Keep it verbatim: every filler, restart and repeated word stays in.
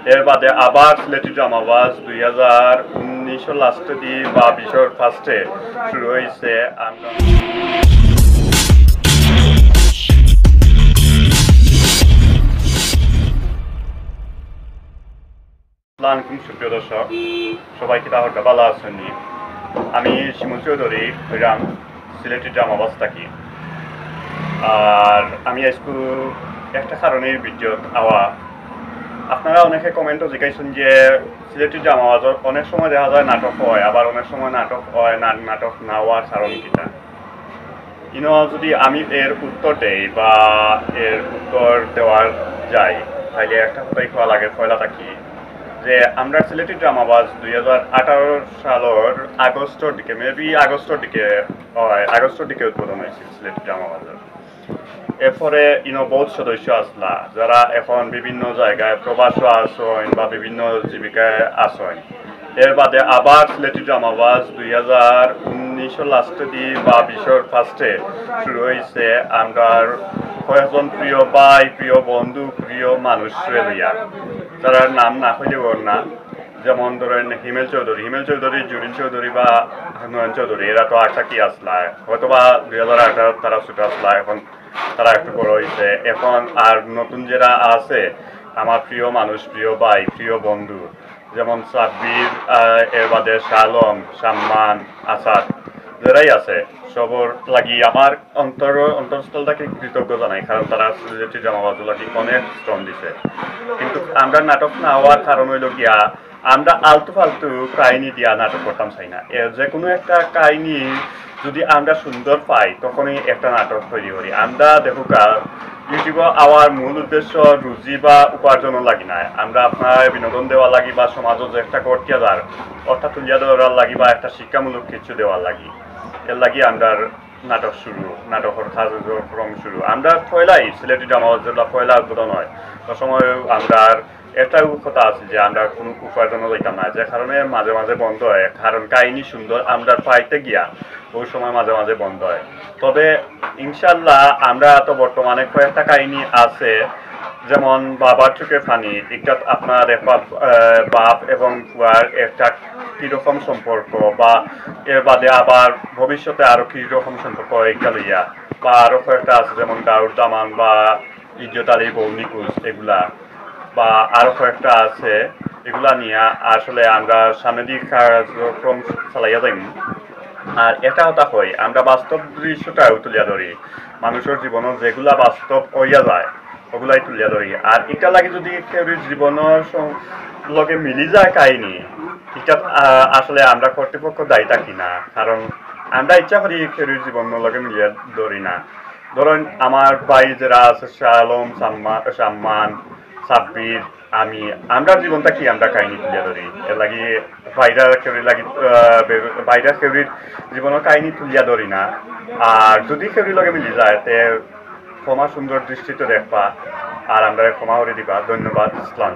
এর বাদে আবার সিলেটি ড্রামাবাজ দুই হাজার উনিশর লাস্টে দি বা বিশর ফার্স্টে শুরু হয়েছে। আমরা আসসালামু আলাইকুম সুপ্রিয় দর্শক, সবাই কিতা হরকা ভালা আছইন নি? আমি শিমুল চৌধুরী, হইরাম সিলেটি ড্রামাবাজ থাকি। আর আমি আজকু একটা কারণে ভিডিওত আওয়া, আপনারা অনেকে কমেন্টও জিজ্ঞাসন যে সিলেটি ড্রামাবাজর অনেক সময় দেখা যায় নাটক হয়, আবার অনেক সময় নাটক হয় না, নাটক না হওয়ার কারণ কিতা? ইনো যদি আমি এর উত্তর দেই বা এর উত্তর দেওয়ার যাই, তাইলে একটা কথাই কওয়া লাগে পয়লা থাকি যে আমরা সিলেটি ড্রামাবাজ দুই হাজার আঠারো সালর আগস্টর দিকে, মেবি আগস্টর দিকে, হয়, আগস্টর দিকে উদ্বোধন হয়েছিল সিলেটি ড্রামাবাজর। এরপরে ইনো বহুত সদস্য আসলা, যারা এখন বিভিন্ন জায়গায় প্রবাসও আছইন বা বিভিন্ন জীবিকায় আছইন। এর বাদে আবার সিলেটি ড্রামাবাজ দুই হাজার উনিশর লাস্টে দি বা বিশর ফার্স্টে শুরু হয়েছে। আমরার কয়েকজন প্রিয় ভাই, প্রিয় বন্ধু, প্রিয় মানুষরে লইয়া, যারার নাম না হইলে ওর না, যেমন ধরেন হিমেল চৌধুরী, হিমেল চৌধুরী, জুরিন চৌধুরী বা নয়ন চৌধুরী, এরা তো আশা কি আসলা, হয়তো বা দুই হাজার আঠারো তারা ছোট আসলা, এখন তারা একটু বড় হয়েছে। এখন আর নতুন যারা আছে, আমার প্রিয় মানুষ, প্রিয় ভাই, প্রিয় বন্ধু, যেমন সাব্বির, আহ, এর বাদে শালম, সাম্মান, আসাদ, যারাই আছে, সবর লাগি আমার অন্তর, অন্তরস্থল থাকি কৃতজ্ঞ জানাই, কারণ তারা সিলেটি ড্রামাবাজর লাগি অনেক শ্রম দিছে। কিন্তু আমরা নাটক না হওয়ার কারণ হইল গিয়া, আমরা আলতু ফালতু কাহিনী দিয়া নাটক করতাম চাই না। এ, যে কোনো একটা কাহিনী যদি আমরা সুন্দর পাই, তখনই একটা নাটক তৈরি করি। আমরা দেখুকা, ইউটিউবে আওয়ার মূল উদ্দেশ্য রুজি বা উপার্জনর লাগি নায়। আমরা আপনার বিনোদন দেওয়ার লাগি বা সমাজে যে একটা ঘটিয়া যার, অর্থাৎ তুলিয়া ধরার লাগি বা একটা শিক্ষামূলক কিছু দেওয়ার লাগি, এর লাগি আমরা নাটক শুরু, নাটকর কার্যক্রম শুরু। আমরা পয়লাই সিলেটি ড্রামাবাজর পয়লা উদ্বোধন হয়, তো সময় আমরা একটাও কথা আছে যে আমরা কোনো উপার্জনও লইতাম না, যে কারণে মাঝে মাঝে বন্ধ হয়, কারণ কাহিনী সুন্দর আমরা পাইতে গিয়া ওই সময় মাঝে মাঝে বন্ধ হয়। তবে ইনশাল্লাহ আমরা তো বর্তমানে কয়েকটা কাহিনী আছে, যেমন বাবার চোখে পানি, এটা আপনারা দেখবা, আহ, বাপ এবং পুয়ার একটা কীরকম সম্পর্ক, বা এর বাদে আবার ভবিষ্যতে আরো কীরকম সম্পর্ক এটা লইয়া, বা আরো কয়েকটা আছে যেমন দাউদ দামান বা ইজ্জত আলী বউ নিকুজ এগুলা, বা আরো কয়েকটা আছে, এগুলা নিয়া আসলে আমরা সামনেদি কার্যক্রম চালাইয়া যাইমু। আর একটা কথা কই, আমরা বাস্তব দৃশ্যটাও তুলিয়া ধরি, মানুষর জীবনও যেগুলা বাস্তব হইয়া যায়, ওগুলাই তুলিয়া ধরি। আর এটা লাগি যদি কেউর জীবনর সং-, লগে মিলি যায় কাহিনী, এটা, আহ, আসলে আমরা কর্তৃপক্ষ দায়ী থাকি না, কারণ আমরা ইচ্ছা করি কেউর জীবনর লগে মিলিয়া ধরি না। ধরেন আমার ভাই যারা আছে, শালম, সাম্মা-, সাম্মান, সাব্বির, আমি, আমরা জীবনটা কি আমরা কাহিনী তুলিয়া ধরি, এর লাগি বাইরা কেউরি লাগি, আহ, বে-, বাইরা কেউরির জীবনর কাহিনী তুলিয়া ধরি না। আর যদি কেউরির লগে মিলি যায়, তে ক্ষমা সুন্দর দৃষ্টিতে দেখবা, আর আমরা ক্ষমা করে দিবা। ধন্যবাদ, ইসলাম।